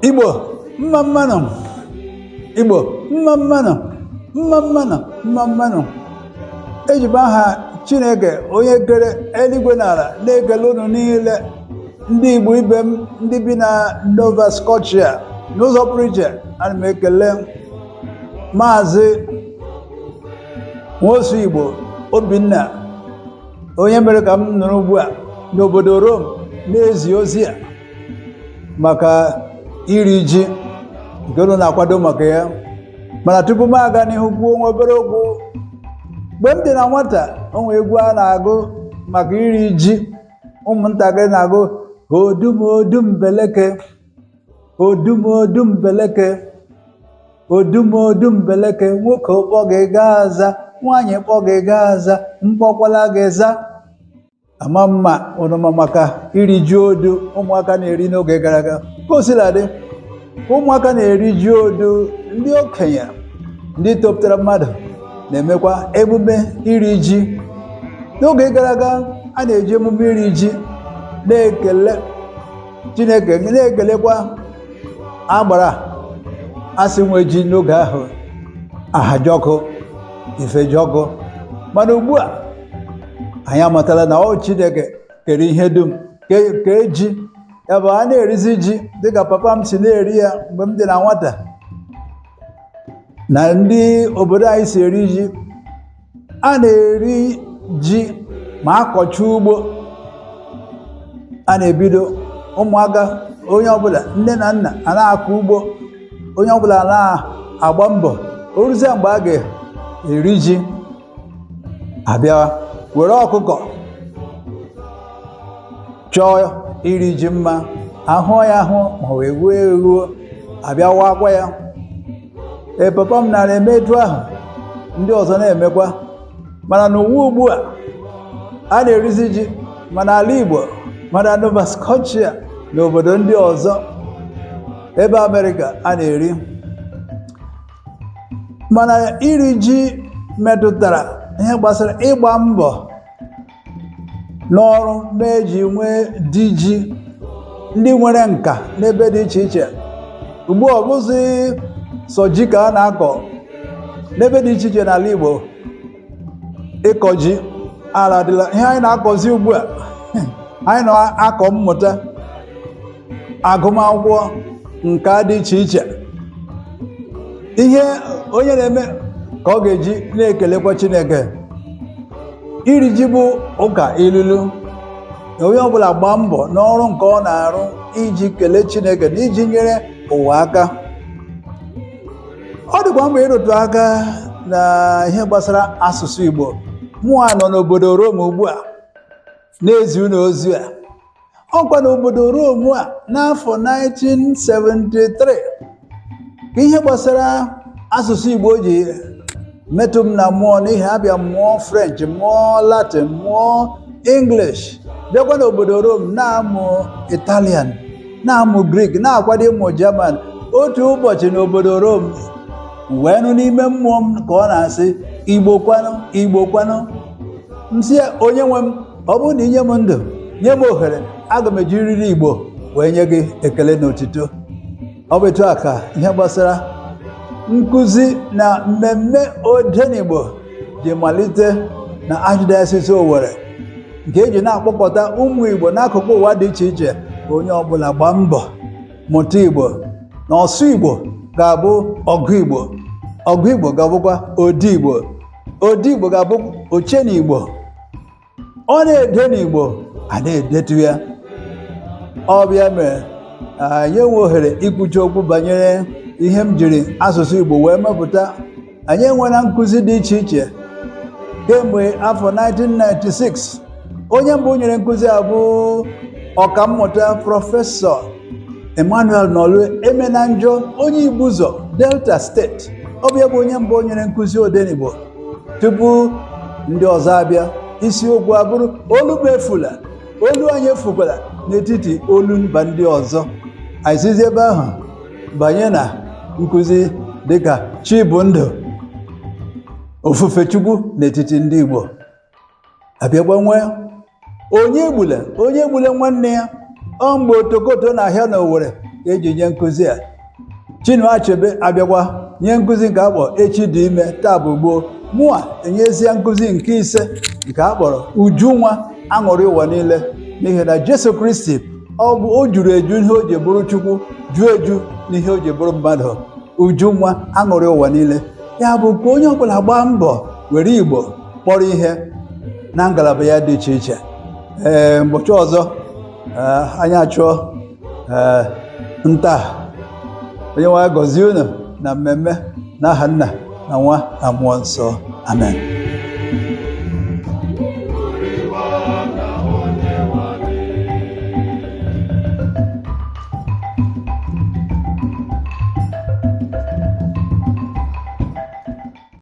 Igbo mma mma nụ. Igbo mma mma nụ, mma mma nụ, mma mma nụ. Eji m aha Chineke onye kere eluigwe na ala na-ekele unu niile, ndị Igbo ibe m ndị bi na Nova Scotia. N'ụzọ pụrụ iche, ana m ekele Maazị Nwosu Igbo Obinna, onye mere ka m nọrọ ugbu a n'obodo Rome na-ezi ozi a maka iri ji nke unu na-akwado maka ya. Mana tupu m aga n'ihu kwuo nwa obere okwu, mgbe m dị na nwata, o nwee egwu a na-agụ maka iri ji. Ụmụntakịrị na-agụ odumodumbeleke, odumodumbeleke, odumodumbeleke, nwoke kpọ gị gaa aza, nwaanyị kpọ gị gaa aza, mkpọkwala gị za. Ama mma ụnụ ma maka iri ji odu ụmụaka na-eri n'oge gara aga. Ka o sila dị, ụmụaka na-eri ji odu, ndị okenye, ndị topụtara mmadụ na-emekwa emume iri ji. N'oge gara aga, a na-eji emume iri ji na-ekele Chineke, na-ekelekwa agbara asị nwe ji n'oge ahụ, Ahajọkụ, Ifejọkụ. Mana ugbu a, anyị amatala na ọ Chineke kere ihe dum, kee ji. Ya bụ, a na-erizi ji dịka papa m si na-eri ya mgbe m dị na nwata, na ndị obodo anyị si eri ji. A na-eri ji ma akọcha ugbo. A na-ebido ụmụaka, onye ọbụla, nne na nna a na-akọ ugbo, onye ọbụla na-agba mbọ. O ruzie mgbe a ga-eri ji, abịa were ọkụkọ chọọ iri ji mma, ahụọ ya ahụ ma ọ wee ghuo eghuo, abịa wakwa ya. Ee, papa m nara eme etu ahụ, ndị ọzọ na-emekwa. Mana n'ụwa ugbu a, a na-erizi ji mana ala Igbo, mana Nova Scotia na obodo ndị ọzọ ebe Amerịka a na-eri. Mana iri ji metụtara ihe gbasara ịgba mbọ n'ọrụ ma eji nwee di ji, ndị nwere nka n'ebe dị iche iche. Ugbu a, ọ bụzi sọ ji ka a na-akọ n'ebe dị iche iche n'ala Igbo. Ịkọ ji ala adịla ihe anyị na-akọzi ugbu a. Anyị na-akọ mmụta, agụmakwụkwọ, nka dị iche iche. Ihe onye na-eme ka ọ ga-eji na-ekelekwa Chineke. Iri ji bụ ụka ilulu na onye ọbụla gbaa mbọ n'ọrụ nke ọ na-arụ iji kelee Chineke na iji nyere ụwa aka. Ọ dịkwa mkpa ịrụtụ aka na ihe gbasara asụsụ Igbo. Mụa nọ n'obodo Rome ugbu a na-ezi unu ozi a. Ọkwa n'obodo Rome a n'afọ 1973 ka ihe gbasara asụsụ Igbo ji metụ m na mmụọ, n'ihi abịa mụọ French, mụọ Latin, mụọ English, bịakwa n'obodo Rome na-amụ Italian, na-amụ Greek, na-akwado ịmụ German. Otu ụbọchị n'obodo Rome, wee nụ n'ime mmụọ m ka ọ na-asị, "Igbo kwanụ, Igbo kwanụ?" M sị ya, "Onye nwe m, ọ bụrụ na inye m ndụ, nye m ohere, aga m ejiriri Igbo wee nye gị ekele na otito." Ọ bụ etu a ka ihe gbasara nkụzi na mmemme Odenigbo ji malite na Archdiocese Owerri, nke eji na-akpọkọta ụmụ Igbo n'akụkụ ụwa dị iche iche ka onye ọbụla gbaa mbọ mụta Igbo, na ọsụ Igbo ga-abụ ọgụ Igbo, ọgụ Igbo ga-abụkwa ode Igbo, ode Igbo ga-abụ oche n'Igbo, ọ na-ede n'Igbo, a na-edetu ya. Ọ bịa mere anyị enwe ohere ikwuchi okwu banyere ihe m jiri asụsụ Igbo wee mepụta. Anyị enwela nkụzi dị iche iche kemgbe afọ 1996. Onye mbụ nyere nkụzi a bụ ọkammụta Prọfesọ Emmanuel Nọlue Emenanjọ, onye Ibuzo, Delta Steeti. Ọ bụ ya bụ onye mbụ nyere nkụzi Odenigbo tupu ndị ọzọ abịa. Isiokwu abụrụ "Olu m efula, olu anyị efukwala n'etiti olu mba ndị ọzọ". Anyị sizi ebe ahụ banye na nkụzi dịka Chi bụ ndụ, ofufe Chukwu n'etiti ndị Igbo. Abịakwa nwee onye egbule onye egbule nwanne ya. Ọ mgbe otokoto na-ahịa na Owerri ka eji nye nkụzi a. Chinua Achebe abịakwa nye nkụzi nke akpọ Echi Dị Ime Taa Bụ Gboo. Mụa enyezie nkụzi nke ise nke a kpọrọ Ujunwa Aṅụrị Ụwa Niile, n'ihi na Jesu Kristi ọ bụ o juru eju ihe o ji bụrụ Chukwu, juo eju n'ihe o ji bụrụ mmadụ. Ujunwa Aṅụrị Ụwa Niile ya bụ ka onye ọbụla gbaa mbọ were Igbo kpọrọ ihe na ngalaba ya dị iche iche. Ee, ụbọchị ọzọ anyị achụọ ee nta. Onye nwe anyị gọzie unu na mmemme n'aha Nna na Nwa na Mmụọ Nsọ. Amen.